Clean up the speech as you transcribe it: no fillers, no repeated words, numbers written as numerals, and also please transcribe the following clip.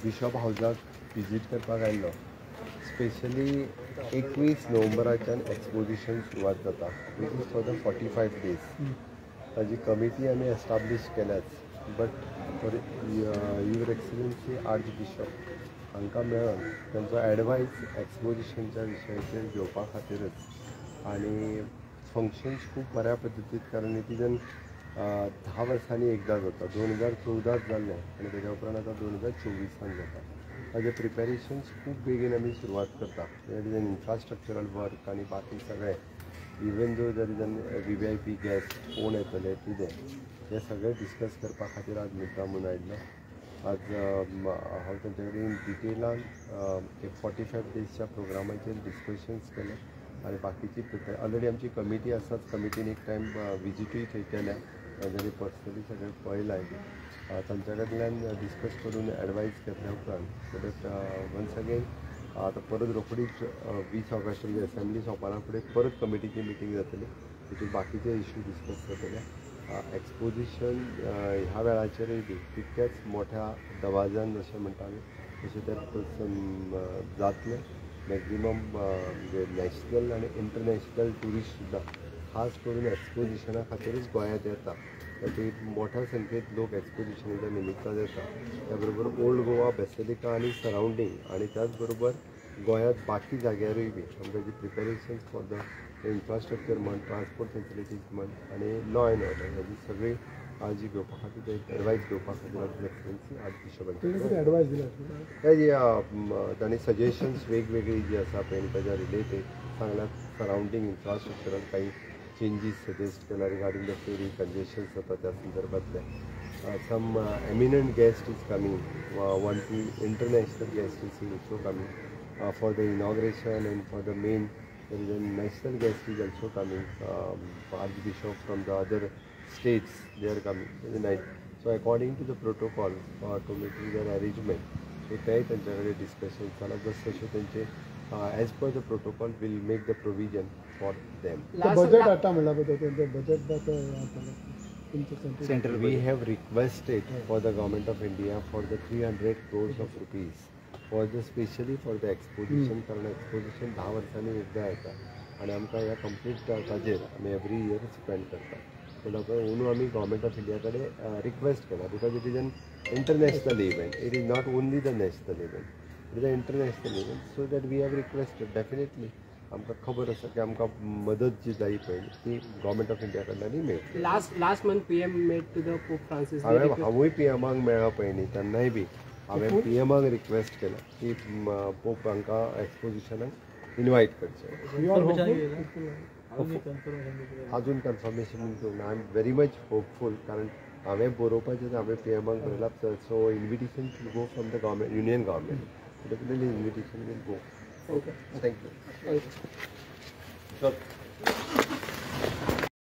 Bishop हावजाक visit करपाक आयिल्लो. Specially 21 नोव्हेंबराच्यान exposition सुरवात जाता, which is for the 45 days. ताजी कमिटी आमी establish केल्याच, but for your excellency archbishop हांकां मेळोन तांचो एडवायस एक्सपोजिशनच्या विशयाचेर घेवपा खातीरच आनी फंक्शन्स खूब बऱ्या पद्दतीन, कारण it is an 10 वर्सांनी एकदां जाता. 2014 जाल्लें आनी तेज्या उपरांत आतां 2024 जाता. ताजें प्रिपेरेशन्स खूब बेगीन आमी सुरवात करता. That is an infrastructural work आनी बाकी सगळें, even though there is an VVIP guest कोण येतले कितें हें सगळें डिस्कस करपा खातीर आज मुद्दाम म्हणून आयिल्लो. आज हांव तांचे कडेन डिटेलान एक 45 डेजच्या प्रोग्रामाचेर डिस्कशन्स केलें आनी बाकीची प्रिपेर ऑलरेडी आमची कमिटी आसाच. कमिटीन एक टायम विजिटूय थंय केल्या, तांच्यांनी पर्सनली सगळें पळयलां. तांच्या कडल्यान डिस्कस करून एडवायस घेतल्या उपरांत सो that once again आतां परत रोखडीच 20 ऑगस्ट म्हणजे असेंब्ली सोंपना फुडें परत कमिटीची मिटींग जातली, तितून बाकीचे इश्यू डिस्कस जातले. एक्सपोजिशन ह्या वेळाचेरूय बी तितक्याच मोठ्या दबाज्यान जशें म्हणटा आमी तशें तें जातलें. मॅक्झिमम म्हणजे नॅशनल आनी इंटरनॅशनल ट्युरिस्ट सुद्दां खास करून एक्सपोजिशना खातीरूच गोंयांत येता. तातूंत मोठ्या संख्येत लोक एक्सपोजिशनाच्या निमित्तान येता. त्या बरोबर ओल्ड गोवा बेसिलिका आनी सरावंडींग आनी त्याच बरोबर गोंयांत बाकी जाग्यारूय बी आमकां जी प्रिपेरेशन्स फॉर the infrastructure म्हण, ट्रान्सपोर्ट फेसिलिटीज म्हण आनी लॉ एंड ऑर्डर हेजी सगळी काळजी घेवपा खातीर एडवायस घेवपा खातीर आज एक्सलन्सी आर्च बिशपांचे तांणी सजेशन्स वेगवेगळी जी आसा पळय ताज्या रिलेटेड सांगला. सरावंडींग इन्फ्रास्ट्रक्चरान काही चेंजीस सजेस्ट केला रिगार्डींग the फेरी कंजेशन्स जाता त्या संदर्भातले. Some eminent guest is coming, 1 2 international guest is also coming for the inauguration and for the main there is a national guest is also coming, archbishop from the other states, they are coming in the night. So according to the protocol to making their arrangement, so तेय तांच्या कडेन discussion जाला. जस तशें तेंचे as per the protocol will make the provision for them. Budget आता म्हणला budget. We have requested for the government of India for the 300 crores of rupees for the specially for the exposition, कारण exposition 10 वर्सांनी एकदां येता आनी आमकां ह्या complete ताजेर आमी एवरी इयर स्पेंड करता. पूण अंदू आमी गव्हर्मेंट ऑफ इंडिया कडेन रिक्वेस्ट केला, because it is an international event, it is not only the national event, it is an international event. So that we have requested. Definitely आमकां खबर आसा की आमकां मदत जी जाय पळय ती गव्हर्मेंट ऑफ इंडिया कडल्यानूय मेळटली. Last month PM met to the Pope Francis. हांवूय पीएमाक मेळ्ळो पळय न्ही, तेन्नाय बी हांवें पीएमाक रिक्वेस्ट केला की पोप हांकां एक्सपोजिशनाक इनवायट करचें. अजून कन्फर्मेशन दिवंक ना. I am very much hopeful, कारण हांवें बरोवपाचें हांवें पीएमाक बरयलां. So invitation will go from the government, union government, definitely invitation will go. Okay, thank you.